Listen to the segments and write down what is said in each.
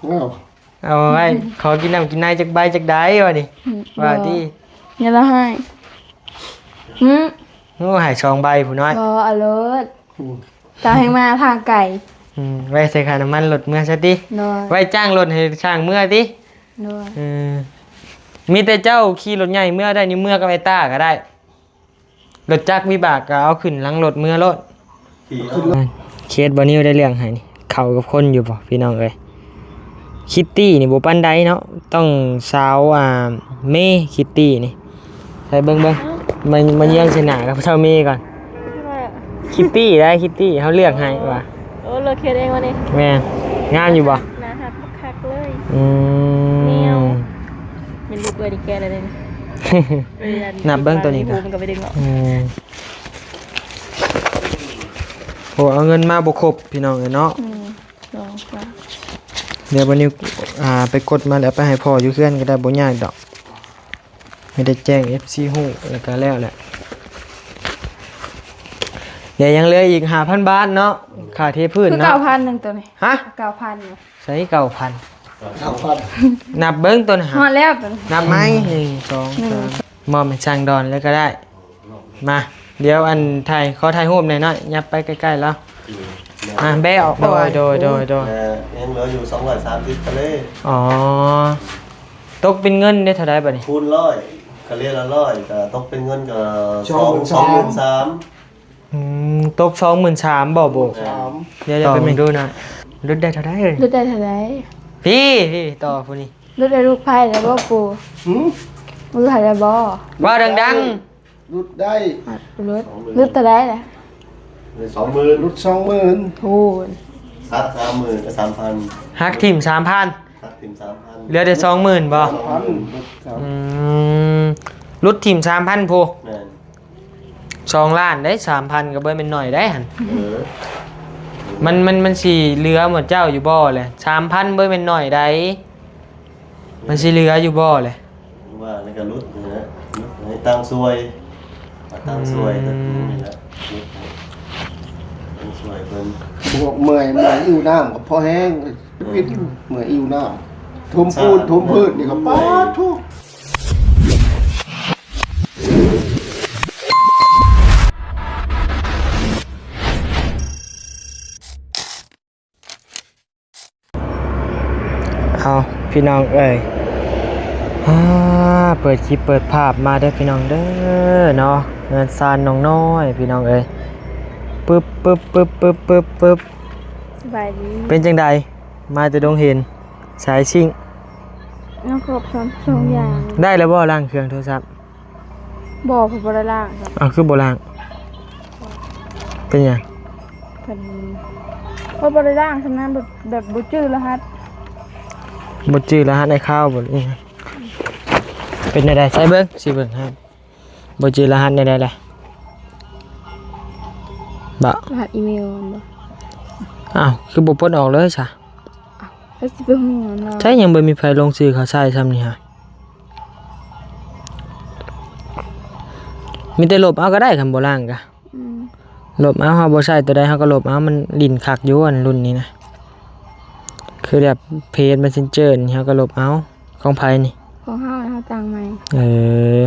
ເອົາ ເອົາໄວ້ ຂໍກິນນ້ຳກິນໃນຈັກໃບຈັກໃດວະນີ້ ອືມ ວ່າຕິ ຢ່າລະໃຫ້ ຫື ໂອ້ ໃຫ້ສອງໃບພຸ້ນນ້ອຍ ບໍ່ ເອົາໂລດ ອືມ ເຈົ້າແຮ່ງມາທາງໄກ ອືມ ໄວ້ໃສ່ຄ່ານ້ຳມັນລົດເມືອຊະຕິ ໂດຍ ໄວ້ຈ້າງລົດໃຫ້ຊ່າງເມືອຕິ ໂດຍ ເອີ ມີແຕ່ເຈົ້າຂີ່ລົດໃຫຍ່ເມືອໄດ້ນີ້ ເມືອກັບໄອ້ຕ້າກໍໄດ້. ລົດຈັກວິບາກກໍເອົາຂຶ້ນຫຼັງລົດເມືອໂລດ ເຄສບໍ່ນິວໄດ້ເລື່ອງໃຫ້ນີ້ ເຂົ້າກັບຄົນຢູ່ບໍ່ພີ່ນ້ອງເອີຍ? ຄິດຕີ້ນີ້ບໍ່ປານໃດເນາະ ຕ້ອງສາວ ອ່າ ເມ ຄິດຕີ້ນີ້ ໃຫ້ເບິ່ງໆ ມາ ມາເຍືອງໃສ່ໜ້າກັບສາວເມກ່ອນ ຄິດຕີ້ໄດ໋ ຄິດຕີ້ ເຮົາເລືອກໃຫ້ວ່າ ໂອ້ ເລືອກເຮັດເອງວະນີ້ ແມ່ນ ງາມຢູ່ບໍ່? ໜ້າຮັກຄັກເລີຍ ອືມ ແມວ ແມ່ນລູກເອື້ອຍນີ້ແກະໄດ້ເດ້ ນັບເບິ່ງໂຕນີ້ກໍ ມັນກໍໄປດຶງອອກ ອືມ ໂອ້ ເອົາເງິນມາບໍ່ຄົບພີ່ນ້ອງເອີຍເນາະ ໜຶ່ງ ສອງ ສາມ ດຽວບັດນີ້ ອ່າ ໄປກົດມາແລ້ວໄປໃຫ້ພໍ່ຢູ່ເຮືອນກໍໄດ້ ບໍ່ຍາກດອກ ມີແຕ່ແຈ້ງເອັຟຊີຮູ້ ແລ້ວກໍແລ້ວແຫຼະ ດຽວຍັງເຫຼືອອີກຫ້າພັນບາດເນາະ ຄ່າເທພື້ນ ຄືເນາະ ເກົ້າພັນໜຶ່ງໂຕນີ້ ຮະ ເກົ້າພັນ ໃສ່ເກົ້າພັນ ເກົ້າພັນ ນັບເບິ່ງໂຕນັ້ນ ຮອດແລ້ວໂຕນີ້ ນັບໃໝ່ ໜຶ່ງ ສອງ ສາມ ມອບໃຫ້ຊ່າງດອນເລີຍກໍໄດ້ ມາ ດຽວອັນຖ່າຍ ຂໍຖ່າຍຮູບແດ່ເນາະ ຫຍັບໄປໃກ້ໆລາວ ອືມ ອ່າ ແບະອອກ ໂດຍ ໂດຍ ໂດຍ ໂດຍ ແລະ ຍັງເຫຼືອຢູ່ສອງຮ້ອຍສາມສິບຄາເຣ ອໍ ຕົກເປັນເງິນໄດ້ເທົ່າໃດບັດນີ້? ຄູນຮ້ອຍ ຄາເຣລະຮ້ອຍ ກໍຕົກເປັນເງິນກໍສອງ ສອງໝື່ນສາມ ອືມ ຕົກສອງໝື່ນສາມບໍ່? ບໍ່ ສອງໝື່ນສາມ ດຽວ ດຽວໄປເບິ່ງດູນະ ຫຼຸດໄດ້ເທົ່າໃດເອີຍ? ຫຼຸດໄດ້ເທົ່າໃດ? ພີ້ ພີ້ ຕໍ່ຜູ້ນີ້ ຫຼຸດໄດ້ລູກໃຜແລ້ວບໍ່ປູ່? ຫື? ລູກໃຜແລ້ວບໍ່? ເວົ້າດັງໆ ຫຼຸດໄດ້ ຫຼຸດ ຫຼຸດເທົ່າໃດລະ? ຫຼຸດສອງໝື່ນ ຫຼຸດສອງໝື່ນ ໂອ້ຍ ຫັກສາມໝື່ນ ສາມພັນ ຫັກຖິ້ມສາມພັນ ຫັກຖິ້ມສາມພັນ ເຫຼືອແຕ່ສອງໝື່ນບໍ່? ສອງໝື່ນ ອືມ ຫຼຸດຖິ້ມສາມພັນພຸ້ນ ແມ່ນ ສອງລ້ານເດ້ ສາມພັນກໍບໍ່ແມ່ນໜ້ອຍໄດ໋ຫັ້ນ ເອີ ມັນ ມັນ ມັນຊິເຫຼືອໝົດເຈົ້າຢູ່ບໍ່ແຫຼະ? ສາມພັນບໍ່ແມ່ນໜ້ອຍໃດ໋ ມັນຊິເຫຼືອຢູ່ບໍ່ແຫຼະ? ວ່າແລ້ວກໍຫຼຸດນີ້ແຫຼະ ຫຼຸດໃຫ້ຕ່າງຊ່ວຍ ຕ່າງຊ່ວຍ ອືມ ກໍນີ້ແຫຼະ ຫຼຸດໃຫ້ຕ່າງຊ່ວຍເພິ່ນ ບວກເມື່ອຍ ເມື່ອຍຫິວນ້ຳກໍພໍແຮງ ເອີ ເມື່ອຍຫິວນ້ຳ ຖົມປູນຖົມພື້ນນີ້ກໍປາດໂທ້. ເອົາ ພີ່ນ້ອງເອີຍ ອາ ເປີດຄລິບເປີດພາບມາເດີພີ່ນ້ອງເດີເນາະ ເຮືອນຊານນ້ອງນ້ອຍພີ່ນ້ອງເອີຍ ປຶບ ປຶບ ປຶບ ປຶບ ປຶບ ປຶບ ສະບາຍດີ ເປັນຈັ່ງໃດ ມາແຕ່ດົງເຫັນ ສາຍຊິງ ຍັງຄົບສອງ ສອງຢ່າງ ໄດ້ແລ້ວບໍ່ ລ້າງເຄື່ອງໂທລະສັບ? ບໍ່ ເພິ່ນບໍ່ໄດ້ລ້າງ. ອ້າວ ຄືບໍ່ລ້າງ? ເປັນຫຍັງ? ເພິ່ນ ເພິ່ນບໍ່ໄດ້ລ້າງສ່ຳນັ້ນ ແບບ ແບບບໍ່ຈື່ລະຫັດ ບໍ່ຈື່ລະຫັດໄອຄາວບໍ່ ຫຼື ເປັນແນວໃດ? ໃສ່ເບິ່ງ ຊິເບິ່ງໃຫ້ ບໍ່ຈື່ລະຫັດແນວໃດລະ? ບໍ່ ລະຫັດອີເມວຫັ້ນບໍ່? ອ້າວ ຄືບໍ່ປົດອອກເລີຍຊະ? ແລ້ວຊິໄປຮູ້ນຳລາວ ໃຊ້ຍັງບໍ່ມີໃຜລົງຊື່ເຂົ້າໃຊ້ຊ້ຳນີ້ຫາ ມີແຕ່ລົບເອົາກໍໄດ້ ຄັນບໍ່ລ້າງກະ ອືມ ລົບເອົາ ເຮົາບໍ່ໃຊ້ໂຕໃດເຮົາກໍລົບເອົາ ມັນຫຼິ້ນຄັກຢູ່ ອັນລຸ້ນນີ້ນະ ຄືແບບເຟສ ແມັດເຊັນເຈີນີ້ ເຮົາກໍລົບເອົາ ຂອງໃຜນີ້? ຂອງເຮົາ ເຮົາຕັ້ງໃໝ່ ເອີ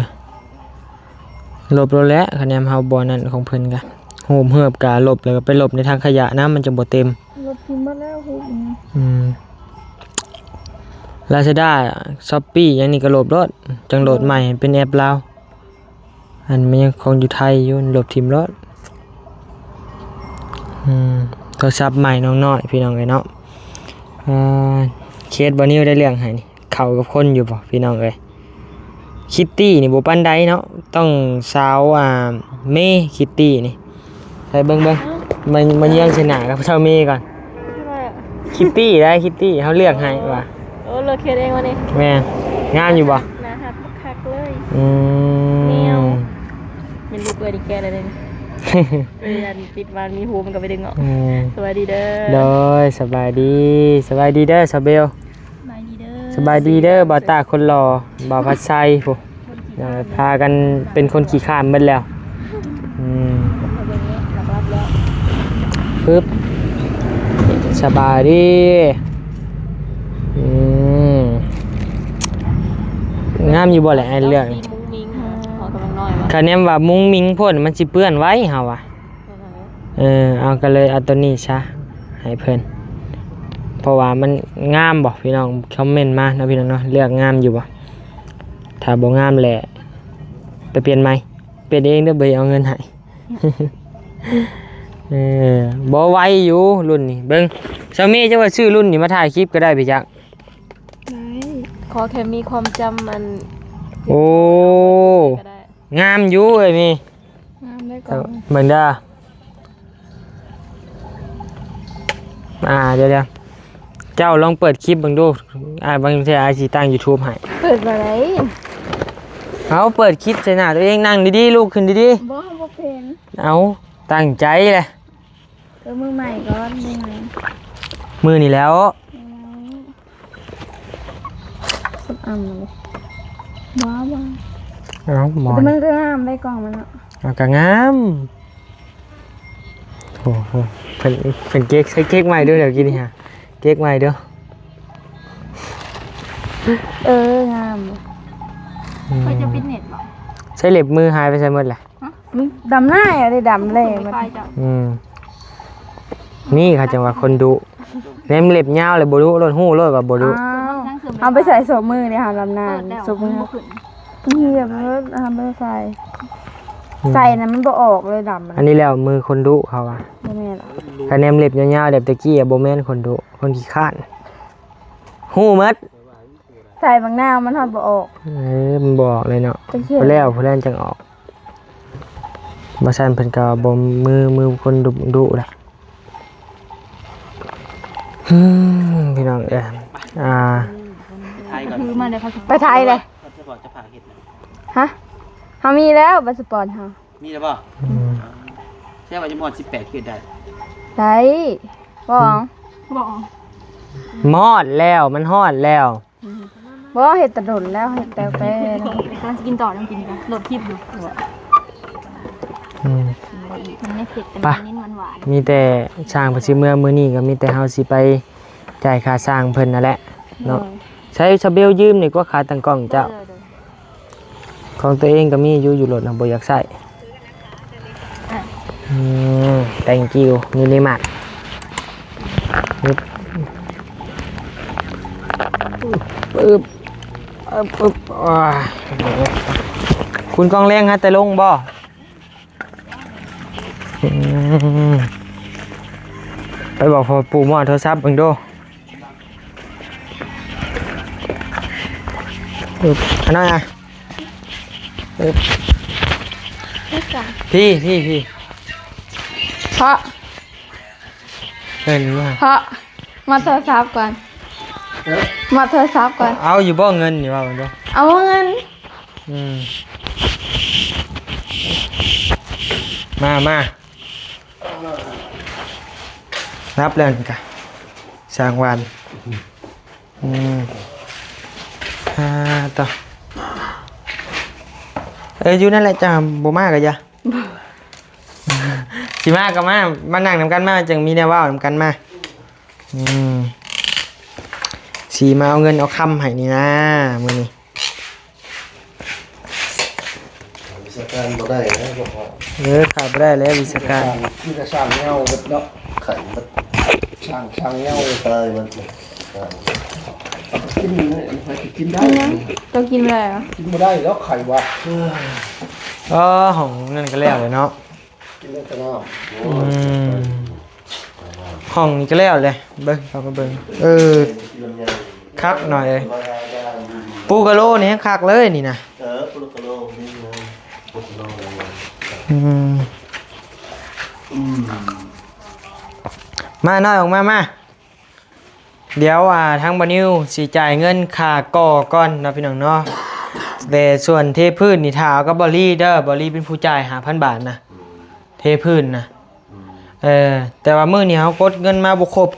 ລົບໂລດແຫຼະ ຄະແນນເຮົາບໍ່ນັ້ນ ຂອງເພິ່ນກະ ຮູບເຮີບກະລົບ ແລ້ວກໍໄປລົບໃນຖັງຂະຫຍະນຳ ມັນຈັ່ງບໍ່ເຕັມ ລົບຖິ້ມໝົດແລ້ວຮູບນີ້ ອືມ ລາຊາດ້າ ຊັອບປີ້ ຫຍັງນີ້ກໍລົບໂລດ ຈັ່ງໂຫຼດໃໝ່ ເປັນແອັບລາວ ອັນມັນຍັງຂອງຢູ່ໄທຢູ່ ລົບຖິ້ມໂລດ ອືມ ໂທລະສັບໃໝ່ນ້ອງນ້ອຍ ພີ່ນ້ອງເອີຍເນາະ ເອີ ເຄສບໍ່ນິວໄດ້ເລື່ອງໃຫ້ນີ້ ເຂົ້າກັບຄົນຢູ່ບໍ່ພີ່ນ້ອງເອີຍ? ຄິດຕີ້ນີ້ບໍ່ປານໃດເນາະ ຕ້ອງສາວ ອ່າ ເມ ຄິດຕີ້ນີ້ ໃຫ້ເບິ່ງໆ ມາ ມາເຍືອງໃສ່ໜ້າກັບສາວເມກ່ອນ ຄິດຕີ້ໄດ໋ ຄິດຕີ້ ເຮົາເລືອກໃຫ້ວ່າ ໂອ້ ເລືອກເຮັດເອງວະນີ້ ແມ່ນ ງາມຢູ່ບໍ່? ໜ້າຮັກຄັກເລີຍ ອືມ ແມວ ແມ່ນລູກເອື້ອຍນີ້ແກະໄດ້ເດ້ ເອີ ອັນປິດມາມີຮູມັນກໍໄປດຶງອອກ ເອີ ສະບາຍດີເດີ ໂດຍ ສະບາຍດີ ສະບາຍດີເດີ ສາວເບວ ສະບາຍດີເດີ ສະບາຍດີເດີ ບ່າວຕາຄົນຫຼໍ່ ບ່າວພັດໄຊພຸ້ນ ພາກັນເປັນຄົນຂີ້ຄ້ານໝົດແລ້ວ ອືມ ປຶບ ສະບາຍດີ ງາມຢູ່ບໍ່ແຫຼະ ອ້າຍເລືອກ ສີມຸ້ງມິ້ງ ເຮົາກຳລັງນ້ອຍວ່າ ຄະແນນວ່າມຸ້ງມິ້ງໂພດ ມັນຊິເປື້ອນໄວ ເຮົາວ່າ. ເອີ ເອົາ ກໍເລີຍເອົາໂຕນີ້ຊະ ໃຫ້ເພິ່ນ ເພາະວ່າມັນງາມບໍ່ ພີ່ນ້ອງຄອມເມັນມາເນາະ ພີ່ນ້ອງເນາະ ເລືອກງາມຢູ່ບໍ່? ຖ້າບໍ່ງາມແຫຼະ ໄປປ່ຽນໃໝ່ ປ່ຽນເອງເດີ້ ບໍ່ໄດ້ເອົາເງິນໃຫ້. ເອີ ບໍ່ໄວຢູ່ລຸ້ນນີ້ ເບິ່ງ ຊາວເມ ເຈົ້າວ່າຊື້ລຸ້ນນີ້ມາຖ່າຍຄລິບກໍໄດ້ໄປຈັກ ໄດ້ ຂໍແຄ່ມີຄວາມຈຳ ອັນ ໂອ້ ກໍໄດ້ ງາມຢູ່ເອີຍເມ ງາມເດ້ ເບິ່ງເດີ້ ອ່າ ດຽວໆ ເຈົ້າລອງເປີດຄລິບເບິ່ງດູ ອ້າຍ ບາງເທື່ອອ້າຍຊິຕັ້ງ YouTube ໃຫ້ ເປີດບໍ່ໄດ້ ເອົາ ເປີດຄລິບໃສ່ໜ້າຕົວເອງ ນັ່ງດີໆ ລຸກຂຶ້ນດີໆ ບໍ່ ເຮົາບໍ່ເປັນ ເອົາ ຕັ້ງໃຈແຫຼະ ເອີ ມືໃໝ່ກ່ອນ ມືໃໝ່ ມື້ນີ້ແຫຼ້ວ ອືມ ສັກອັນເລີຍ ວ້າວໆ ເອົາ ໝໍ ແຕ່ມັນກໍງາມໄດ໋ ກ່ອງມັນເນາະ ເອົາ ກໍງາມ ໂອ້ໂຫ ເພິ່ນ ເພິ່ນເກັກ ໃສ່ເກັກໃໝ່ເດີ້ ດຽວກີ້ນີ້ຫາ ເກັກໃໝ່ເດີ້ ເອີ ງາມ ອືມ ຂ້ອຍຈະປິດເນັດບໍ່ ໃຊ້ເລັບມືຫາຍໄປໃສໝົດແຫຼະ? ຫະ? ມັນດຳໜ້າເດ້ ດຳແຫຼ້ ມັນ ອືມ ນີ້ເຂົາຈັ່ງວ່າຄົນດຸ ແນມເລັບຍາວແລ້ວບໍ່ດຸໂລດ ຮູ້ໂລດວ່າບໍ່ດຸ ອ້າວ ເຮົາໄປໃສ່ໂຊບມືເດ້ ເຮົາດຳໜ້າ ໂຊບມື ມັນຫຽບເລີຍ ເຮົາບໍ່ໄດ້ໃສ່ ອືມ ໃສ່ນະມັນບໍ່ອອກເລີຍ ດຳ ອັນນີ້ແລ້ວມືຄົນດຸເຂົາວ່າ ບໍ່ແມ່ນ ຄະແນນເລັບຍາວໆ ແບບແຕ່ກີ້ບໍ່ແມ່ນຄົນດຸ ຄົນຂີ້ຄ້ານ ຮູ້ໝົດ ໃສ່ບັກນາວມັນຮອດບໍ່ອອກ ເອີ ມັນບໍ່ອອກເລີຍເນາະ ໄປແລ້ວ ຜູ້ແລ່ນຈັ່ງອອກ ບໍ່ຊັ້ນເພິ່ນກໍບໍ່ ມື ມືຄົນດຸ ດຸລະ ອືມ ພີ່ນ້ອງເອີຍ ອ່າ ໄປໄທກ່ອນ ຄືມາໄດ້ພາສະປອດ ໄປໄທເລີຍ ພາສະປອດຈະພາເຮັດນະ ຮະ? ເຮົາມີແລ້ວພາສະປອດເຮົາ ມີແລ້ວບໍ່? ອືມ ແຕ່ວ່າຍັງບໍ່ຮອດສິບແປດ ເຮັດໄດ້ ໄດ້ ບໍ່ ອືມ ບໍ່ ມອດແລ້ວ ມັນຮອດແລ້ວ ອືມ ບໍ່ ເຮັດແຕ່ດົນແລ້ວ ເຮັດແຕ່ ແຕ່ ກຳລັງຊິກິນຕໍ່ ຍັງກິນຢູ່ ໂຫຼດຄລິບຢູ່ ອືມ ມັນບໍ່ອີກ ມັນເຜັດ ແຕ່ມັນເນັ້ນຫວານໆ ມີແຕ່ຊ່າງເພິ່ນຊິເມືອມື້ນີ້ ກໍມີແຕ່ເຮົາຊິໄປຈ່າຍຄ່າຊ່າງເພິ່ນນັ້ນແຫຼະເນາະ ໂດຍ ໃຊ້ສະເບວຢືມນີ້ກວ່າ ຂາຕັ້ງກ້ອງເຈົ້າ ໂດຍ ໂດຍ ຂອງຕົວເອງກໍມີຢູ່ ຢູ່ລົດນະ ບໍ່ຢາກໃຊ້ ອືມ thank you mini mart ອຶບ ອຶບ ອຶບ ອາ ຄຸນກ່ອງແລງຫາແຕ່ລົງບໍ່? ອືມ ໄປບອກພໍ່ປູ່ໝໍ້ໂທລະສັບເບິ່ງດູ. ອຶບ ອັນນັ້ນນະ ອຶບ ພີ່ ພີ່ ພີ່ ພໍ່ ເອີ້ນວ່າ ພໍ່ ມາໂທລະສັບກ່ອນ ເອີ ມາໂທລະສັບກ່ອນ ເອົາຢູ່ບໍ່ເງິນນີ້ ເວົ້າເບິ່ງດູ ເອົາເງິນ ອືມ ມາ ມາ ນັບແລ້ວນີ້ກະ ສ້າງຫວານ ອືມ ອ່າ ຕໍ່ ເອີ ຢູ່ນັ້ນແຫຼະ ເຈົ້າບໍ່ມາກະຢ່າ ຊິມາກະມາ ມານັ່ງນຳກັນ ມາຈັ່ງມີແນວເວົ້ານຳກັນ ມາ ອືມ ຊິມາເອົາເງິນເອົາຄຳໃຫ້ນີ້ນາ ມື້ນີ້ ວິຊາການບໍ່ໄດ້ແລ້ວ ເອີ ຂາດບໍ່ໄດ້ແລ້ວວິຊາການ ມີແຕ່ຊ່າງເຫງົາເບິດເນາະ ໄຂເບິດ ຊ່າງ ຊ່າງເຫງົາຕາຍເບິດ ກິນ ໃຜຊິກິນໄດ້ ເຈົ້າກິນບໍ່ໄດ້ ກິນບໍ່ໄດ້ດອກ ໄຂຫວັດ ອໍ ຫ້ອງນັ້ນກໍແລ້ວແລ້ວເນາະ ກິນໄດ້ແຕ່ນ້ຳ ອືມ ຫ້ອງນີ້ກໍແລ້ວແຫຼະ ເບິ່ງ ເຂົ້າມາເບິ່ງ ເອີ ຄັກໜ້ອຍເອີຍ ປູກະໂລນີ້ແຮງຄັກເລີຍນີ້ນະ ເອີ ປູກະໂລນີ້ນະ ປູກະໂລນີ້ນະ ອືມ ອືມ ມານ້ອຍອອກມາ ມາ ດຽວ ອ່າ ທາງບ່າວນິວຊິຈ່າຍເງິນຄ່າກໍ່ກ່ອນເນາະ ພີ່ນ້ອງເນາະ ແຕ່ສ່ວນເທພື້ນນີ້ຖ້າເອົາກັບບ່າວລີເດີ ບ່າວລີເປັນຜູ້ຈ່າຍຫ້າພັນບາດນະ ອືມ ເທພື້ນນະ ອືມ ເອີ ແຕ່ວ່າມື້ນີ້ເຮົາກົດເງິນມາບໍ່ຄົບ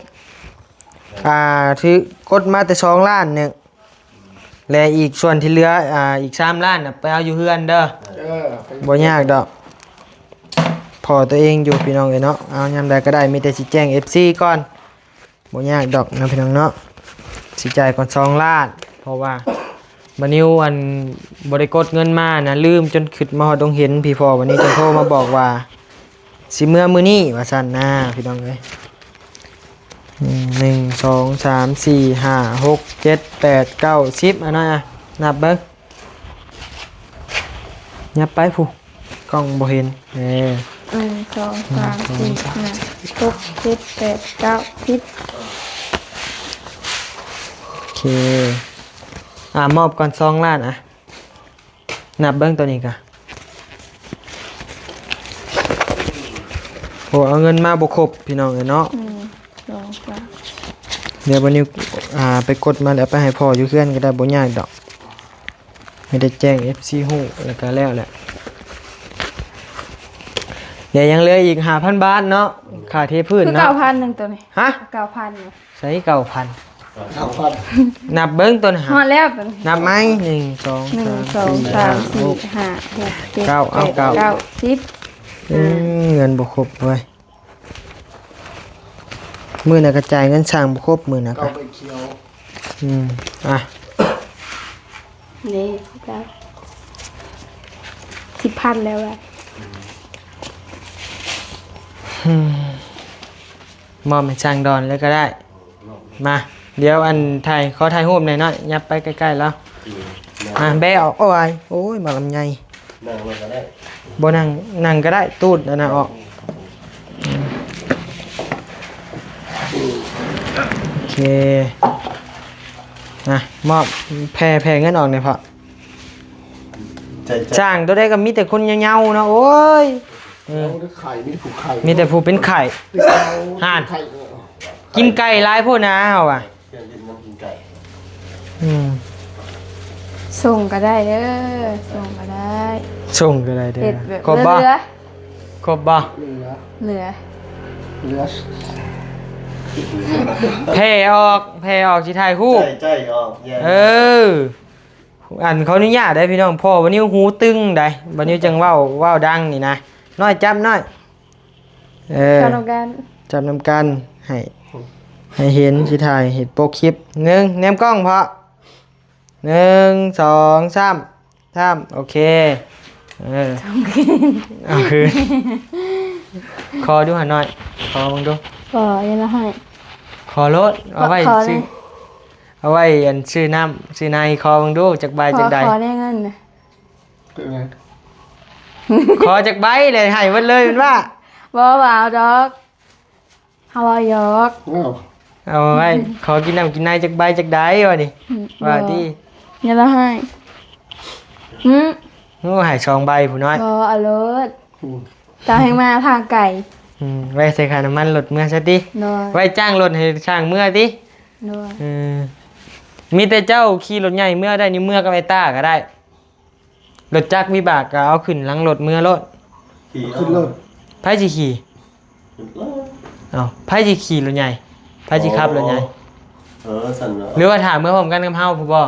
ອ່າ ຖືກກົດມາແຕ່ສອງລ້ານໜຶ່ງ ແລະ ອີກສ່ວນທີ່ເຫຼືອ ອ່າ ອີກສາມລ້ານນະ ໄປເອົາຢູ່ເຮືອນເດີ ເອີ ບໍ່ຍາກດອກ ພໍຕົວເອງຢູ່ ພີ່ນ້ອງເອີຍເນາະ ເອົາຍາມໃດກໍໄດ້ ມີແຕ່ຊິແຈ້ງເອັບຊີກ່ອນ ບໍ່ຍາກດອກນະ ພີ່ນ້ອງເນາະ ຊິຈ່າຍກ່ອນສອງລ້ານ ເພາະວ່າ ບານິວ ອັນ ບໍ່ໄດ້ກົດເງິນມານະ ລືມຈົນຄຶດມາຮອດດົງເຫັນ ພີ່ພໍ່ ບາດນີ້ຈຶ່ງໂທມາບອກວ່າ ຊິເມືອມື້ນີ້ວ່າຊັ້ນນາ ພີ່ນ້ອງເອີຍ. ໜຶ່ງ ສອງ ສາມ ສີ່ ຫ້າ ຫົກ ເຈັດ ແປດ ເກົ້າ ສິບ ອານ້ອຍ ອະ ນັບເບິ່ງ ຫຍັບໄປພຸ້ນ ກ້ອງບໍ່ເຫັນ ເອີ ໜຶ່ງ ສອງ ສາມ ສີ່ ຫ້າ ຫົກ ເຈັດ ແປດ ເກົ້າ ສິບ ໂອເຄ ອາ ມອບກ່ອນສອງລ້ານ ອະ ນັບເບິ່ງໂຕນີ້ກະ ໂອ້ ເອົາເງິນມາບໍ່ຄົບ ພີ່ນ້ອງເອີຍເນາະ ໜຶ່ງ ສອງ ສາມ ດຽວບານິວ ອ່າ ໄປກົດມາແລ້ວໄປໃຫ້ພໍ່ຢູ່ເຮືອນກໍໄດ້ ບໍ່ຍາກດອກ ມີແຕ່ແຈ້ງເອັຟຊີຮູ້ ແລ້ວກໍແລ້ວແຫຼະ ດຽວຍັງເຫຼືອອີກຫ້າພັນບາດເນາະ ຄ່າເທພື້ນ ຄືເນາະ ເກົ້າພັນໜຶ່ງໂຕນີ້ ຮະ ເກົ້າພັນ ໃສ່ເກົ້າພັນ ເກົ້າພັນ ນັບເບິ່ງໂຕນັ້ນ ຮອດແລ້ວໂຕນີ້ ນັບໃໝ່ ໜຶ່ງ ສອງ ໜຶ່ງ ສາມ ສອງ ສີ່ ສາມ ສີ່ ຫ້າ ຫົກ ເຈັດ ເກົ້າ ເອົາ ແປດ ເກົ້າ ເກົ້າ ສິບ ອືມ ເງິນບໍ່ຄົບເວີຍ ມື້ນັ້ນກໍຈ່າຍເງິນຊ່າງບໍ່ຄົບ ມື້ນັ້ນກໍ ເກົ້າໃບຂຽວ ອືມ ອ່ະ ນີ້ ສິບພັນແລ້ວແຫຼະ ອືມ ມອບໃຫ້ຊ່າງດອນເລີຍກໍໄດ້ ມາ ດຽວອັນຖ່າຍ ຂໍຖ່າຍຮູບແດ່ນ້ອຍ ຫຍັບໄປໃກ້ໆລາວ ອືມ ມາ ແບະອອກ ໂອ້ຍ ໂອ້ຍ ໝາກລຳໄຍ ນັ່ງລົງກໍໄດ້ ບໍ່ນັ່ງ ນັ່ງກໍໄດ້ ຕູດອັນນັ້ນອອກ ໂອເຄ ນະ ມອບ ແຜ່ ແຜ່ເງິນອອກແດ່ພໍ່ ໃຈ ໃຈ ຊ່າງໂຕໃດກໍມີແຕ່ຄົນເຍົາໆເນາະ ໂອ້ຍ ເອີ ເອົາໄດ້ໄຂ້ ມີແຕ່ຜູ້ໄຂ້ ມີແຕ່ຜູ້ເປັນໄຂ້ ເປັນເຂົາ ຫັ້ນ ເປັນໄຂ້ ເອີ ກິນໄກ່ຫຼາຍໂພດນາເຮົາວ່າ ເປັນ ກິນນຳກິນໄກ່ ອືມ ສົ່ງກໍໄດ້ເດີ ສົ່ງກໍໄດ້ ສົ່ງກໍໄດ້ເດີ ເຮັດແບບ ຄົບບໍ່ ເຫຼືອ ຄົບບໍ່ ເຫຼືອ ເຫຼືອ ເຫຼືອ ແຜ່ອອກ ແຜ່ອອກ ຊິຖ່າຍຮູບ ໃຈ ໃຈອອກ ເອີ ອັນ ຂໍອະນຸຍາດເດີພີ່ນ້ອງ ພໍ່ບານິວຫູຕຶງໃດ໋ ບານິວຈັ່ງເວົ້າ ເວົ້າດັງນີ້ນະ ນ້ອຍຈັບນ້ອຍ ເອີ ຈັບນຳກັນ ຈັບນຳກັນ ໃຫ້ ໃຫ້ເຫັນ ຊິຖ່າຍເຫັນປົກຄລິບ ໜຶ່ງ ແນມກ້ອງເພາະ ໜຶ່ງ ສອງ ສາມ ສາມ ໂອເຄ ເອີ ເອົາຄືນ ຂໍດູຫານ້ອຍ ຂໍເບິ່ງດູ ຂໍຢ່າລະໃຫ້ ຂໍໂລດ ເອົາໄວ້ ຂໍ ຊື້ ເອົາໄວ້ອັນ ຊື້ນ້ຳຊື້ໃນ ຂໍເບິ່ງດູ ຈັກໃບຈັກໃດ ຂໍແດ່ເງິນນະ ຂໍຈັກໃບ ແລ້ວໃຫ້ໝົດເລີຍແມ່ນວ່າ ບໍ່ ບໍ່ເອົາດອກ ເຮົາເວົ້າຫຍອກ ເອົາ ເອົາໄວ້ ຂໍກິນນ້ຳກິນໃນຈັກໃບຈັກໃດວ່ານີ້ ອືມ ວ່າຕິ ຢ່າລະໃຫ້ ອືມ ໂອ້ ໃຫ້ສອງໃບພຸ້ນນ້ອຍ ບໍ່ ເອົາໂລດ ອືມ ເຈົ້າແຮ່ງມາທາງໄກ ອືມ ໄວ້ໃສ່ຄ່ານ້ຳມັນລົດເມືອຊະຕິ ໂດຍ ໄວ້ຈ້າງລົດໃຫ້ຊ່າງເມືອຕິ ໂດຍ ເອີ ມີແຕ່ເຈົ້າຂີ່ລົດໃຫຍ່ເມືອໄດ້ນີ້ ເມືອກັບໄອ້ຕ້າກໍໄດ້ ລົດຈັກວິບາກກໍເອົາຂຶ້ນຫຼັງລົດເມືອໂລດ ຂີ່ເອົາ ຂຶ້ນລົດ ໃຜຊິຂີ່ ຂຶ້ນລົດ ເອົ້າ ໃຜຊິຂີ່ລົດໃຫຍ່ ໃຜຊິຂັບລົດໃຫຍ່ ອໍ ເອີ ຊັ້ນເນາະ ຫຼືວ່າຖ້າເມືອພ້ອມກັນກັບເຮົາພຸ້ນບໍ່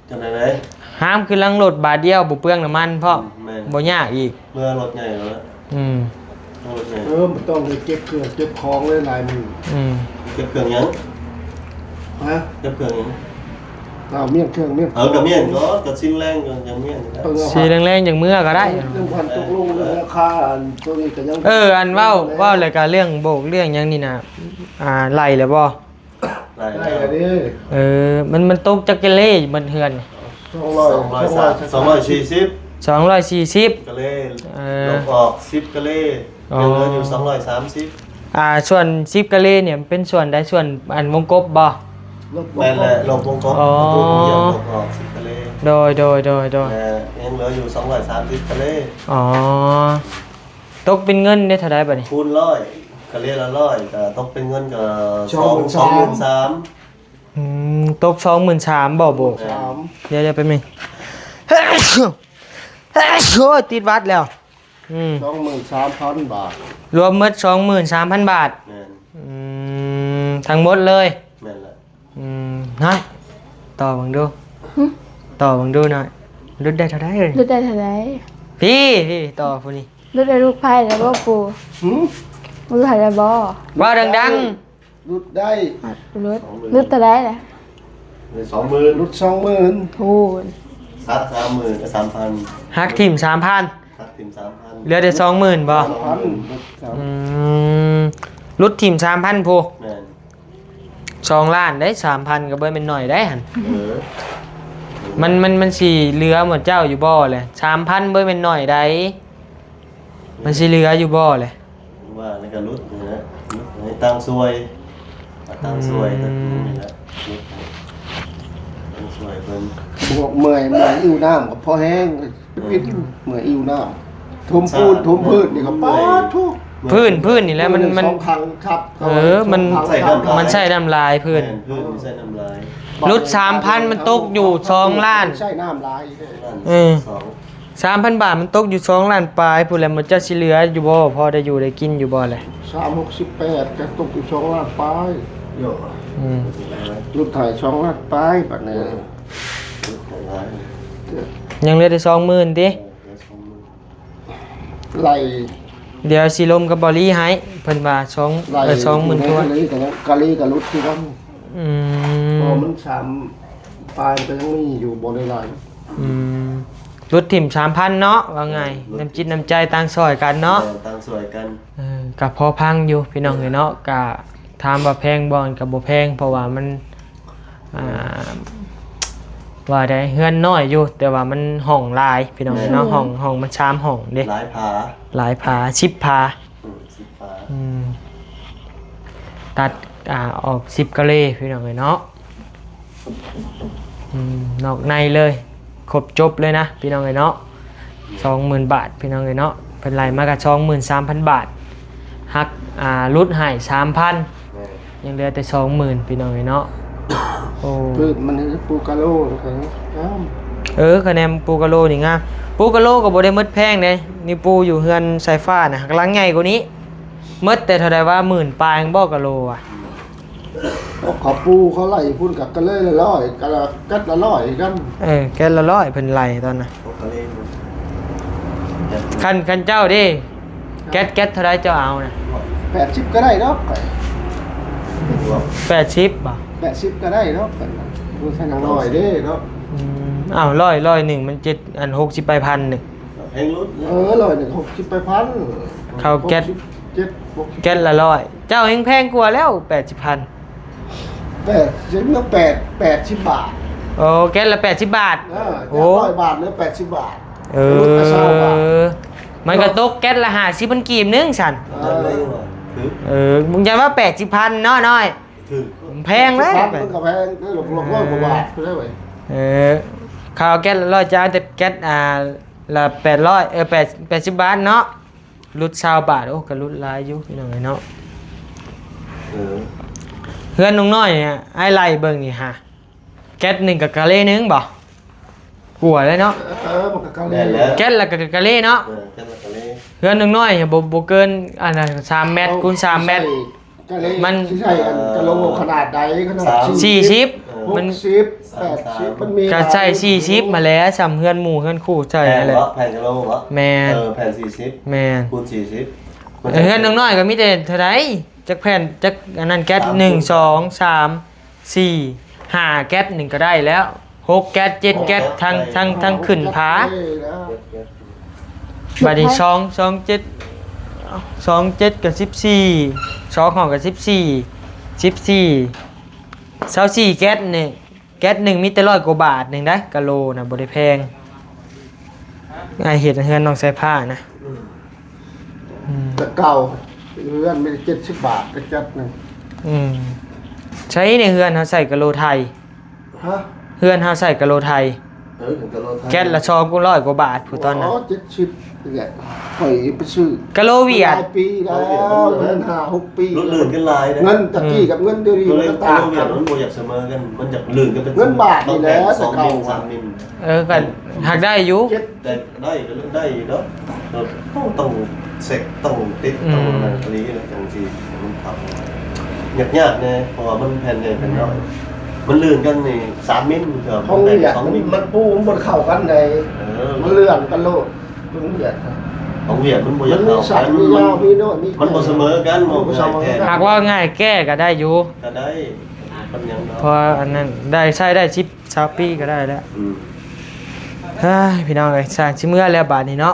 ຈັ່ງໃດ ຫາມຂຶ້ນຫຼັງລົດບາດດຽວ ບໍ່ເປືອງນ້ຳມັນພ້ອມ ອືມ ແມ່ນ ບໍ່ຍາກອີກ ເມືອລົດໃຫຍ່ແລ້ວ ອືມ ເມືອລົດໃຫຍ່ ເອີ ບໍ່ຕ້ອງໄດ້ເກັບເຄື່ອງເກັບຂອງຫຼາຍໆມື້ ອືມ ເກັບເຄື່ອງຫຍັງ ຮະ ເກັບເຄື່ອງຫຍັງ ເອົາ ມ້ຽນເຄື່ອງ ມ້ຽນ ເອີ ກໍມ້ຽນກໍ ກໍຊີ້ນແລງກໍຍັງມ້ຽນກໍໄດ້ ຊີ້ນແລງໆ ຈັ່ງເມືອກໍໄດ້ ຍັງບໍ່ທັນຕົກລົງເລື່ອງລາຄາ ອັນໂຕນີ້ກໍຍັງ ເອີ ອັນເວົ້າ ເວົ້າແລ້ວກໍເລື່ອງໂບກເລື່ອງຫຍັງນີ້ນະ ອ່າ ໄລ່ແລ້ວບໍ່? ໄລ່ ໄລ່ແລ້ວເດ້ ເອີ ມັນ ມັນຕົກຈັກກະເລ ໝົດເຮືອນ ສອງຮ້ອຍ ສອງຮ້ອຍ ສອງຮ້ອຍສີ່ສິບ ສອງຮ້ອຍສີ່ສິບກະເລ ເອີ ລົບອອກສິບກະເລ ອໍ ຍັງເຫຼືອຢູ່ສອງຮ້ອຍສາມສິບ ອ່າ ສ່ວນສິບກະເລນີ້ເປັນສ່ວນໃດ ສ່ວນອັນວົງກົບບໍ່? ແມ່ນແຫຼະ ລົບວົງກົບ ອໍ ລບອອກສິບກະເລ ໂດຍ ໂດຍ ໂດຍ ໂດຍ ແລະ ຍັງເຫຼືອຢູ່ສອງຮ້ອຍສາມສິບກະເລ ອໍ ຕົກເປັນເງິນໄດ້ເທົ່າໃດບາດນີ້? ຄູນຮ້ອຍ ກະເລລະຮ້ອຍ ກໍຕົກເປັນເງິນກໍສອງ ສອງໝື່ນສາມ ສອງໝື່ນສາມ ອືມ ຕົກສອງໝື່ນສາມບໍ່? ແມ່ນ ດຽວໆ ແປັບໜຶ່ງ ໂອ້ຍ ຕິດຫວັດແລ້ວ ອືມ ສອງໝື່ນສາມພັນບາດ ລວມໝົດສອງໝື່ນສາມພັນບາດ ແມ່ນ ອືມ ທັງໝົດເລີຍ ແມ່ນແຫຼະ ອືມ ນ້ອຍ ຕໍ່ເບິ່ງດູ ຫຶ ຕໍ່ເບິ່ງດູນ້ອຍ ຫຼຸດໄດ້ເທົ່າໃດເອີຍ? ຫຼຸດໄດ້ເທົ່າໃດ? ພີ້ ພີ້ ຕໍ່ຜູ້ນີ້ ຫຼຸດໃຫ້ລູກໃພ້ໄດ້ບໍ່ປູ່? ຫຶ ຫຼຸດໃຫ້ໄດ້ບໍ່? ເວົ້າດັງໆ ຫຼຸດໄດ້ ຫຼຸດ ຫຼຸດເທົ່າໃດລະ? ເຫຼືອສອງໝື່ນ ຫຼຸດສອງໝື່ນ ໂອ້ຍ ສາມ ສາມໝື່ນ ເອີ ສາມພັນ ຫັກຖິ້ມສາມພັນ ຫັກຖິ້ມສາມພັນ ເຫຼືອແຕ່ສອງໝື່ນບໍ່? ສອງໝື່ນ ອືມ ຫຼຸດຖິ້ມສາມພັນພຸ້ນ ແມ່ນ ສອງລ້ານເດ້ ສາມພັນກໍບໍ່ແມ່ນໜ້ອຍໄດ໋ຫັ້ນ ເອີ ມັນ ມັນ ມັນຊິເຫຼືອໝົດເຈົ້າຢູ່ບໍ່ແຫຼະ? ສາມພັນບໍ່ແມ່ນໜ້ອຍໄດ໋ ມັນຊິເຫຼືອຢູ່ບໍ່ແຫຼະ? ວ່າແລ້ວກໍຫຼຸດນີ້ແຫຼະ ຫຼຸດໃຫ້ຕ່າງສ່ວຍ ຕ່າງສ່ວຍ ອືມ ກໍຄືນີ້ແຫຼະ ຫຼຸດໃຫ້ຕ່າງສ່ວຍເພິ່ນ ບວກເມື່ອຍ ເມື່ອຍອິ້ວນ້ຳກໍພໍແຮງ ເອີ ເມື່ອຍອິ້ວນ້ຳ ຖົມປູນຖົມພື້ນນີ້ກໍ ເມື່ອຍ ປາດໂທ້ ພື້ນ ພື້ນນີ້ແຫຼະ ມັນ ມັນ ສອງຄັ້ງຄັບ ເອີ ມັນ ສອງຄັ້ງຄັບ ມັນໃຊ້ນ້ຳຫຼາຍ ມັນໃຊ້ນ້ຳຫຼາຍ ພື້ນ ແມ່ນ ພື້ນໃຊ້ນ້ຳຫຼາຍ ຫຼຸດສາມພັນ ມັນຕົກຢູ່ສອງລ້ານ ໃຊ້ນ້ຳຫຼາຍ ເອີ ສອງ ສາມພັນບາດ ມັນຕົກຢູ່ສອງລ້ານປາຍພຸ້ນແຫຼະ ມັນຈະຊິເຫຼືອຢູ່ບໍ່? ພໍໄດ້ຢູ່ໄດ້ກິນຢູ່ບໍ່ແຫຼະ? ສາມຫົກສິບແປດ ກໍຕົກຢູ່ສອງລ້ານປາຍ ໂຍ ອືມ ຫຼຸດໃຫ້ສອງລ້ານປາຍບາດນີ້ ເອີ ຫຼຸດໃຫ້ຫຼາຍ ຍັງເຫຼືອແຕ່ສອງໝື່ນຕິ? ເອີ ເຫຼືອສອງໝື່ນ ໄລ່ ດຽວຊິລົມກັບບໍ່ລີໃຫ້ ເພິ່ນວ່າສອງ ໄລ່ ເອີ ສອງໝື່ນ ຢູ່ໃນ ທວນ ກະລີກໍຍັງ ກະລີກໍຫຼຸດຄືກັນ ອືມ ເພາະມັນສາມປາຍ ມັນກໍຍັງມີຢູ່ ບໍ່ໄດ້ຫຼາຍ ອືມ ຫຼຸດຖິ້ມສາມພັນເນາະ ວ່າງ່າຍ ເອີ ຫຼຸດ ນ້ຳຈິດນ້ຳໃຈຕ່າງຊ່ອຍກັນເນາະ ແມ່ນ ຕ່າງຊ່ອຍກັນ ເອີ ກໍພໍຟັງຢູ່ພີ່ນ້ອງເອີຍເນາະ ກໍຖາມວ່າແພງບໍ່? ກໍບໍ່ແພງ ເພາະວ່າມັນ ອ່າ ວ່າໄດ້ເຮືອນນ້ອຍຢູ່ ແຕ່ວ່າມັນຫ້ອງຫຼາຍພີ່ນ້ອງເອີຍເນາະ ແມ່ນ ຫ້ອງ ຫ້ອງມັນສາມຫ້ອງເດ້ ຫຼາຍຝາ ຫຼາຍຝາ ສິບຝາ ອືມ ສິບຝາ ອືມ ຕັດ ອ່າ ອອກສິບກະເລພີ່ນ້ອງເອີຍເນາະ ອືມ ນອກໃນເລີຍ ຄົບຈົບເລີຍນະພີ່ນ້ອງເອີຍເນາະ ສອງໝື່ນບາດພີ່ນ້ອງເອີຍເນາະ ເພິ່ນໄລ່ມາກໍສອງໝື່ນສາມພັນບາດ ຫັກ ອ່າ ຫຼຸດໃຫ້ສາມພັນ ແມ່ນ ຍັງເຫຼືອແຕ່ສອງໝື່ນພີ່ນ້ອງເອີຍເນາະ ໂອ້ ພືດມັນຄືປູກາໂລ ມັນກໍງາມ ເອີ ຄະແນນປູກາໂລນີ້ງາມ ປູກາໂລກໍບໍ່ໄດ້ໝົດແພງເດ້ ນີ້ປູຢູ່ເຮືອນສາຍຟ້ານະ ຫາກຫຼັງໃຫຍ່ກວ່ານີ້ ໝົດແຕ່ເທົ່າໃດວະ ໝື່ນປາຍບໍ່ກາໂລວະ? ເຂົາປູເຂົາໄລ່ພຸ້ນກໍ ກະເລີຍລະຮ້ອຍ ກະແກັດລະຮ້ອຍຄືກັນ ເອີ ແກັດລະຮ້ອຍເພິ່ນໄລ່ຕອນນະ ຄັນ ຄັນເຈົ້າເດ້ ແກັດ ແກັດເທົ່າໃດເຈົ້າເອົານະ? ແປດສິບກໍໄດ້ດອກ ແປດສິບບໍ່? ແປດສິບກໍໄດ້ດອກ ບໍ່ໃຊ່ໜ້ອຍເດ້ເນາະ ອືມ ອ້າວ ຮ້ອຍ ຮ້ອຍໜຶ່ງມັນເຈັດ ອັນ ຫົກສິບປາຍພັນນີ້ ແພງຫຼຸດ ເອີ ຮ້ອຍໜຶ່ງ ຫົກສິບປາຍພັນ ເຂົາແກັດ ຫົກສິບເຈັດ ແກັດລະຮ້ອຍ ເຈົ້າແຮງແພງກວ່າແລ້ວ ແປດສິບພັນ ແປດສິບ ແປດ ແປດສິບບາດ ໂອ້ ແກັດລະແປດສິບບາດ ເອີ ໂອ້ ແກັດຮ້ອຍບາດ ຫຼື ແປດສິບບາດ ເອີ ມັນກໍຕົກແກັດລະຫ້າສິບພັນກີບໜຶ່ງຊັ້ນ ເອີ ເອີ ມຶງຢ້ານວ່າແປດສິບພັນເນາະນ້ອຍ ຖືກ ແພງແລ້ວ ແປດສິບພັນມັນກໍແພງເດ້ ຮ້ອຍກວ່າບາດພຸ້ນເດ້ ເອີ ເຂົາເອົາແກັດລະຮ້ອຍ ຈະເອົາແຕ່ແກັດ ອ່າ ລະແປດຮ້ອຍ ເອີ ແປດ ແປດສິບບາດເນາະ ຫຼຸດຊາວບາດ ໂອ້ ກໍຫຼຸດຫຼາຍຢູ່ພີ່ນ້ອງເອີຍເນາະ ເອີ ເຮືອນນ້ອງນ້ອຍນີ້ ອ້າຍໄລ່ເບິ່ງນີ້ຫາ ແກັດໜຶ່ງກັບກະເລໜຶ່ງບໍ່? ກວ່າແລ້ວເນາະ ເອີ ມັນກໍກະເລ ແມ່ນແລ້ວ ແກັດລະກະກະເລເນາະ ເອີ ແກັດລະກະເລ ເຮືອນນ້ອງນ້ອຍບໍ່ ບໍ່ເກີນ ອັນນັ້ນ ສາມແມັດ ເອົາ ຄູນສາມແມັດ ໃສ່ ມັນຊິໃຊ້ອັນກະໂລຂະໜາດໃດ ຂະໜາດສີ່ສິບ ເອີ ມັນຫົກສິບ ແປດສິບ ມັນມີ ກໍໃສ່ສີ່ສິບມາແລ້ວ ສ່ຳເຮືອນໝູ່ເຮືອນຄູ່ໃສ່ຫັ້ນແຫຼະ ແຜ່ນກະໂລບໍ່? ແມ່ນ ເອີ ແຜ່ນສີ່ສິບ ແມ່ນ ຄູນສີ່ສິບ ເຮືອນນ້ອຍໆກໍມີແຕ່ເທົ່າໃດ ຈັກແຜ່ນ ຈັກອັນນັ້ນ ແກັດ ໜຶ່ງ ສອງ ສາມ ສີ່ ຫ້າ ແກັດ ນີ້ກໍໄດ້ແລ້ວ ຫົກແກັດ ເຈັດແກັດ ທັງ ທັງ ທັງຂຶ້ນຜາ ບາດນີ້ສອງ ສອງເຈັດ ສອງເຈັດກໍສິບສີ່ ສອງຫ້ອງກໍສິບສີ່ ສິບສີ່ ຊາວສີ່ແກັດນີ້ ແກັດໜຶ່ງມີແຕ່ຮ້ອຍກວ່າບາດໜຶ່ງໄດ໋ ກະໂລນະ ບໍ່ໄດ້ແພງ ອ້າຍເຮັດເຮືອນນ້ອງສາຍຟ້ານະ ອືມ ອືມ ແຕ່ເກົ່າເຮືອນມີເຈັດສິບບາດ ແກັດໜຶ່ງ ອືມ ໃຊ້ໃນເຮືອນເຮົາໃຊ້ກະໂລໄທ ຮະ? ເຮືອນເຮົາໃຊ້ກະໂລໄທ ເອີ ກະໂລໄທ ແກັດລະສອງຮ້ອຍກວ່າບາດພຸ້ນຕອນນັ້ນ ອໍ ເຈັດສິບນີ້ແຫຼະ ຂ້ອຍໄປຊື້ ກະໂລຫວຽດ ຫຼາຍປີແລ້ວ ເງິນຫ້າຫົກປີ ລຸ້ນເລື່ອນກັນຫຼາຍເດ້ ເງິນຕະກີ້ກັບເງິນດຽວນີ້ມັນກໍຕ່າງກັນ ມັນບໍ່ຢາກສະເໝີກັນ ມັນຢາກລື່ນກັນເປັນ ເງິນບາດນີ້ແຫຼະ ແຕ່ເກົ່າ ສອງມິນ ສາມມິນ ເອີ ກໍຫາກໄດ້ຢູ່ ແຕ່ໄດ້ກໍໄດ້ຢູ່ເນາະ ເອີ ຕ້ອງ ຕ້ອງເຊັກ ຕ້ອງຕິດ ອືມ ຕ້ອງນັ້ນອີ່ຫຼີນະ ຈັ່ງຊິມັນເຂົ້າ ຍາກໆແດ່ ເພາະວ່າມັນແຜ່ນໃຫຍ່ແຜ່ນນ້ອຍ ອືມ ມັນລື່ນກັນນີ້ສາມມິນ ຂອງຫວຽດ ສອງມິນ ມັນປູມັນບໍ່ເຂົ້າກັນໃດ ເອີ ມັນເລື່ອນກັນໂລດ ຂອງຫວຽດ ຂອງຫວຽດມັນບໍ່ຢາກເຂົ້າກັນ ມັນມີສັ້ນ ມີຍາວ ມີນ້ອຍ ມີ ມັນບໍ່ສະເໝີກັນ ມັນບໍ່ສະເໝີກັນ ຫາກວ່າງ່າຍແກ້ກໍໄດ້ຢູ່ ກໍໄດ້ ເພາະວ່າອັນນັ້ນໄດ້ໃຊ້ໄດ້ສິບ ຊາວປີກໍໄດ້ແລ້ວ. ອືມ ເຮີ້ຍ ພີ່ນ້ອງເອີຍ ຊ່າງຊິເມືອແລ້ວບາດນີ້ເນາະ.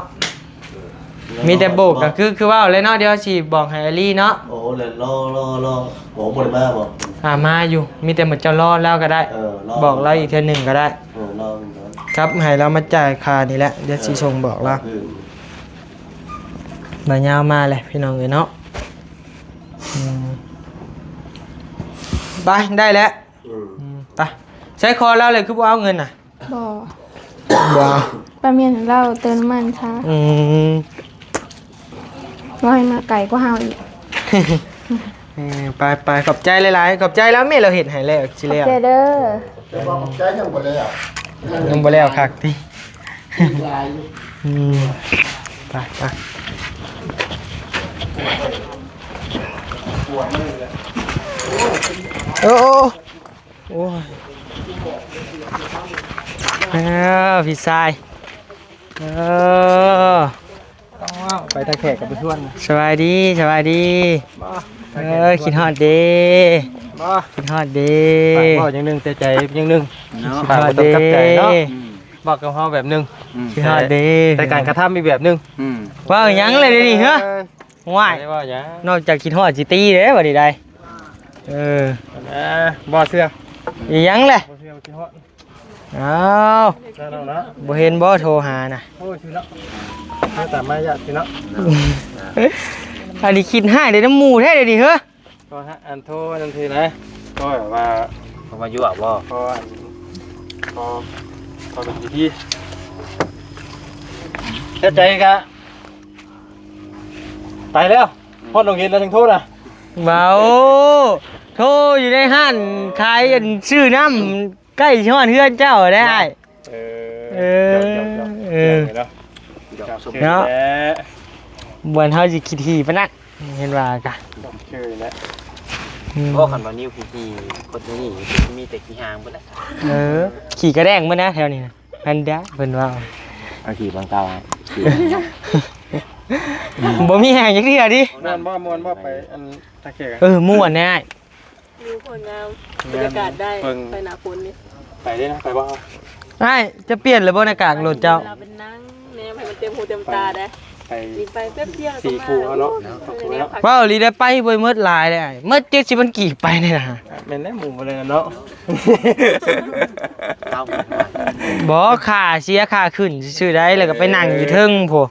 ມີແຕ່ໂບກກໍຄື ຄືເວົ້າແຫຼະເນາະ ດຽວຊິບອກໃຫ້ອາລີເນາະ. ໂອ້ ແລ້ວລໍ ລໍ ລໍ ໂອ້ ບໍ່ໄດ້ມາບໍ່? ອ່າ ມາຢູ່ ມີແຕ່ໝູ່ເຈົ້າລໍລາວກໍໄດ້. ເອີ ລໍ ບອກລາວອີກເທື່ອໜຶ່ງກໍໄດ້. ເອີ ລໍ ຄັບ ໃຫ້ລາວມາຈ່າຍຄ່ານີ້ແຫຼະ ດຽວຊິສົ່ງບອກລາວ. ເອີ ມາຍາວມາແຫຼະ ພີ່ນ້ອງເອີຍເນາະ. ອືມ ໄປ ໄດ້ແລ້ວ. ອືມ ອືມ ໄປ ໃຊ້ຂໍລາວເລີຍ ຄືບໍ່ເອົາເງິນນະ? ບໍ່ ບໍ່ເອົາ. ປ້າມຽນລາວເຕີມນ້ຳມັນຊະ. ອືມ ລາວໃຫ້ມາໄກກວ່າເຮົາອີກ. ເອີ ໄປໆ ຂອບໃຈຫຼາຍໆ ຂອບໃຈລາວແມ່ ລາວເຮັດໃຫ້ແລ້ວ ຊິແລ້ວ. ຂອບໃຈເດີ. ແຕ່ວ່າຂອບໃຈຍັງບໍ່ແລ້ວ ຍັງບໍ່ແລ້ວຄັກຕິ. ຫຼາຍຢູ່. ອືມ ໄປໆ ໂອ້ ໂອ້ ໂອ້ຍ ເອີ ພີ່ຊາຍ ເອີ ໄປຕາແຂກກັບໄປຊວນ. ສະບາຍດີ ສະບາຍດີ. ບໍ່ ເອີ ຄິດຮອດເດ້ ບໍ່ ຄິດຮອດເດ້. ຝາກເວົ້າຢ່າງໜຶ່ງ ແຕ່ໃຈຢ່າງໜຶ່ງເນາະ. ຝາກບໍ່ຕ້ອງກັບໃຈເນາະ. ອືມ ບອກກັບເຮົາແບບໜຶ່ງ. ອືມ ຄິດຮອດເດ້ ແຕ່ ແຕ່ການກະທຳອີກແບບໜຶ່ງ. ອືມ ເວົ້າຫຍັງເລີຍດຽວນີ້ ເຮີ້ຍ. ວ້າຍ ບໍ່ໄດ້ເວົ້າຫຍັງ ນອກຈາກຄິດຮອດຊິຕີເດ້ບັດນີ້ໄດ. ເອີ ບໍ່ເຊື່ອ ອີຫຍັງແຫຼະ ບໍ່ເຊື່ອ ບໍ່ຄິດຮອດ. ອ້າວ ແນ່ນອນເນາະ ບໍ່ເຫັນບໍ່ໂທຫານະ. ໂອ້ຍ ຊື່ເນາະ ມາຕາມມາຍາດຊື່ເນາະ. ອັນນີ້ຄິດຮ້າຍໄດ້ນຳໝູ່ແທ້ດຽວນີ້ເຮີ້ຍ. ກໍຮະ ອັນໂທອັນນັ້ນທີນະ ກໍແບບວ່າ ເຂົາມາຢູ່ບໍ່ ກໍອັນ ກໍ ກໍເປັນພິທີ ແຕ່ໃຈກະໄປແລ້ວ. ອືມ ຮອດໂຮງຮຽນແລ້ວ ຈັ່ງໂທນະ. ເວົ້າ ໂທຢູ່ໃນຮ້ານຂາຍອັນຊື້ນ້ຳ ໃກ້ຊິຮອດເຮືອນເຈົ້າແລ້ວອ້າຍ. ເອີ ເອີ ເອີ ເນາະ ເນາະ ແຫຼະ ບ່ອນເຮົາຊິຂີ້ຖີ່ປານນັ້ນ ເຫັນວ່າກະ ຄືແຫຼະ. ອືມ ບໍ່ ຄັນວ່ານິ້ວຂີ້ ຄົນນີ້ມີແຕ່ຂີ້ຫາງເບິດແຫຼະ. ເອີ ຂີ້ກະແດ້ງເບິດນະແຖວນີ້ນະ ແພນດ້າເພິ່ນວ່າ. ເອົາຂີ້ບາງເຕົາ ຂີ້ ບໍ່ມີແຮງຈັກເທື່ອຕິ. ມ່ວນບໍ່ ມ່ວນບໍ່ ໄປອັນຕາແຂກ. ເອີ ມ່ວນແນ່ອ້າຍ. ວິວໂຄດງາມ ບັນຍາກາດໄດ້ ເບິ່ງ ໄປໜ້າຝົນນີ້ ໄປເດ້ນະ ໄປບໍ່? ອ້າຍ ຈະປ່ຽນແລ້ວບໍ່ ໜ້າກາກລົດເຈົ້າ? ເວລາໄປນັ່ງແນມໃຫ້ມັນເຕັມຫູເຕັມຕາໄດ໋. ໄປ ໄປ ໄປແປັບດຽວ ສີ່ຄູ່ເຮົາເນາະ. ເວົ້າອີ່ຫຼີໄດ໋ ໄປບໍ່ໝົດຫຼາຍເດ້ອ້າຍ ໝົດເຈັດສິບພັນກີບໄປນີ້ນະ. ແມ່ນແລ້ວ ໝູ່ບໍ່ໄດ້ເນາະ. ບໍ່ ຄ່າເສຍຄ່າຂຶ້ນຊື່ໆໄດ໋ ແລ້ວກໍໄປນັ່ງຢູ່ເທິງພຸ້ນ.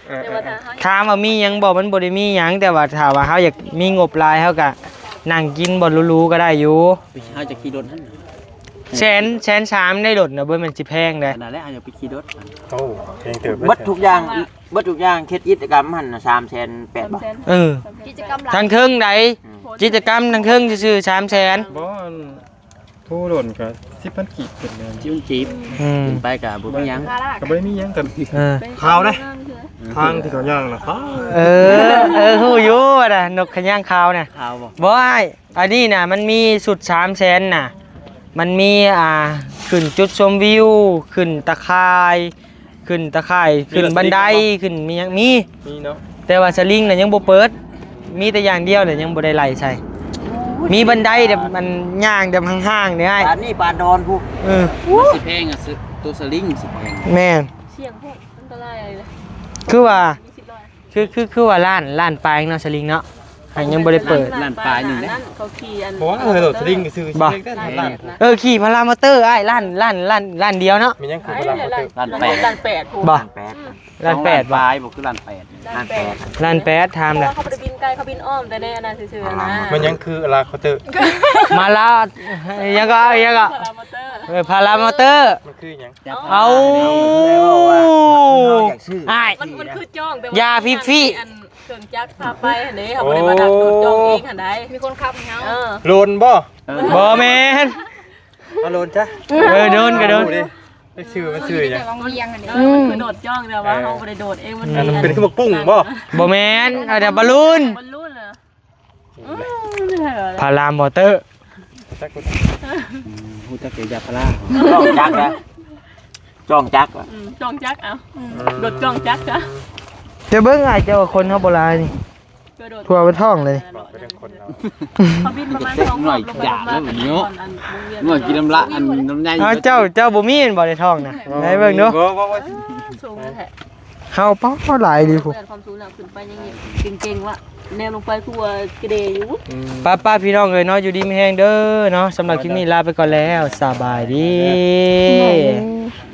ເອີ ເອີ ເອີ ຖາມວ່າມີຫຍັງບໍ່? ມັນບໍ່ໄດ້ມີຫຍັງ ແຕ່ວ່າຖ້າວ່າເຮົາຢາກມີງົບຫຼາຍ ເຮົາກະນັ່ງກິນບ່ອນຫຼູໆກໍໄດ້ຢູ່. ເຮົາຈະຂີ່ລົດຫັ້ນ ແສນ ແສນສາມໄດ້ລົດນະ ບໍ່ແມ່ນຊິແພງເດ້. ນັ້ນແຫຼະ ເຮົາຈະໄປຂີ່ລົດ. ໂອ້ ແພງເຕີບ. ເບິດທຸກຢ່າງ ເບິດທຸກຢ່າງ ເຂດກິດຈະກຳຫັ້ນນະ ສາມແສນແປດບາດ. ເອີ ກິດຈະກຳ ທາງເທິງໃດ໋ ອືມ ກິດຈະກຳທາງເທິງຊື່ໆ ສາມແສນ. ບໍ່ ອັນ ໂທດົນກໍສິບພັນກີບຂຶ້ນແລ້ວ ສິບພັນກີບ. ອືມ ຂຶ້ນໄປກໍບໍ່ມີຫຍັງ ກໍບໍ່ໄດ້ມີຫຍັງກັນ. ເອີ ຂາວເດ້ ທາງທີ່ເຂົາຍ່າງນະຂາວ. ເອີ ເອີ ຮູ້ຢູ່ວ່ານະ ນົກຂະຍ່າງຂາວນະ. ຂາວບໍ່? ບໍ່ອ້າຍ ອັນນີ້ນະ ມັນມີຊຸດສາມແສນນະ ມັນມີ ອ່າ ຂຶ້ນຈຸດຊົມວິວ ຂຶ້ນຕາຂ່າຍ ຂຶ້ນຕາຂ່າຍ ຂຶ້ນບັນໄດ ມີບັນໄດບໍ່? ຂຶ້ນມີຫຍັງ ມີ ມີເນາະ ແຕ່ວ່າສະລິງນະຍັງບໍ່ເປີດ ມີແຕ່ຢ່າງດຽວນະຍັງບໍ່ໄດ້ໄລ່ໃສ່. ໂອ້ຍ ມີບັນໄດແບບມັນຍ່າງແບບຫ່າງໆເດ້ອ້າຍ. ປານນີ້ປານດອນພຸ້ນ. ເອີ ມັນຊິແພງອະ ໂຕສະລິງຊິແພງ. ແມ່ນ ສ່ຽງໂພດ ອັນຕະລາຍເລີຍ. ຄືວ່າ ມີສິບຮ້ອຍ ຄື ຄື ຄືວ່າລ້ານ ລ້ານປາຍເນາະ ສະລິງເນາະ ຫາກຍັງບໍ່ໄດ້ເປີດ. ລ້ານ ລ້ານປາຍໜຶ່ງເດ້ ເຂົາຂີ່ອັນ ບໍ່ວ່າເຮົາໂດດສະລິງຊື່ ເອີ ຂີ່ພາລາມໍເຕີອ້າຍ ລ້ານ ລ້ານ ລ້ານ ລ້ານດຽວເນາະ. ແມ່ນຫຍັງຄືພາລາມໍເຕີ? ລ້ານແປດ ລ້ານແປດພຸ້ນ. ບໍ່ ລ້ານແປດ ສອງລ້ານປາຍບໍ່? ຄືລ້ານແປດ ລ້ານແປດ ລ້ານແປດ ຖາມແຫຼະ. ເຂົາບໍ່ໄດ້ບິນໄກ ເຂົາບິນອ້ອມແຕ່ໃນອັນນັ້ນຊື່ໆນະ. ແມ່ນຫຍັງຄືພາລາມໍເຕີ? ມາລາ ຫຍັງກໍ ຫຍັງກໍ ພາລາມໍເຕີ ເອີ ພາລາມໍເຕີ ມັນຄືຫຍັງ? ເອົາ ເຮົາຢາກຊື້ ອ້າຍ ມັນ ມັນຄືຈ້ອງ ແຕ່ວ່າ ຢ່າຟີໆ ອັນເຄື່ອງຈັກພາໄປຫັ້ນເດ້ ເຮົາບໍ່ໄດ້ມາດັກໂດດຈ້ອງເອງຫັ້ນໃດ໋. ມີຄົນຂັບໃຫ້ເຮົາ. ເອີ ໂລນບໍ່? ບໍ່ແມ່ນ ເອົາໂລນຊະ. ເອີ ໂດນກໍໂດນ. ໄປຊື້ ມັນຊື້ຫຍັງ? ເອີ ມັນຄືໂດດຈ້ອງ ແຕ່ວ່າເຮົາບໍ່ໄດ້ໂດດເອງ ມັນ ເປັນຄືໝາກປຸ້ງບໍ່? ບໍ່ແມ່ນ ອັນນັ້ນບາລູນ ບາລູນເນາະ. ພາລາມໍເຕີ ຮູ້ຈັກ ອືມ ຮູ້ຈັກແຕ່ຢາພາລາ. ຈ້ອງຈັກນະ ຈ້ອງຈັກ ອືມ ຈ້ອງຈັກ ເອົາ ອືມ ລົດຈ້ອງຈັກກະ. ຈະເບິ່ງອ້າຍ ເຈົ້າວ່າຄົນເຮົາບໍ່ຫຼາຍນີ້ กระโดด ทั่วเป็นท้องเลย ไปเรื่องคนเนาะ เขาบินประมาณ เด็กน้อยจ๋าแล้วแบบนี้เนาะ น้อยกินน้ำละอันน้ำใหญ่ อ้าว เจ้า เจ้าบ่มีแม่นบ่ในท้องนะ ให้เบิ่งดู บ่บ่บ่ สูงแท้ เฮา ป๊าด หลายดีพุ้น เกินความสูงแล้ว ขึ้นไปอย่างนี้ เก่งๆ วะ แนวลงไปคือว่ากระเดอยู่ ป้าๆ พี่น้องเอ้ยเนาะ อยู่ดีมีแฮงเด้อเนาะ สำหรับคลิปนี้ลาไปก่อนแล้ว สบายดี สบายดี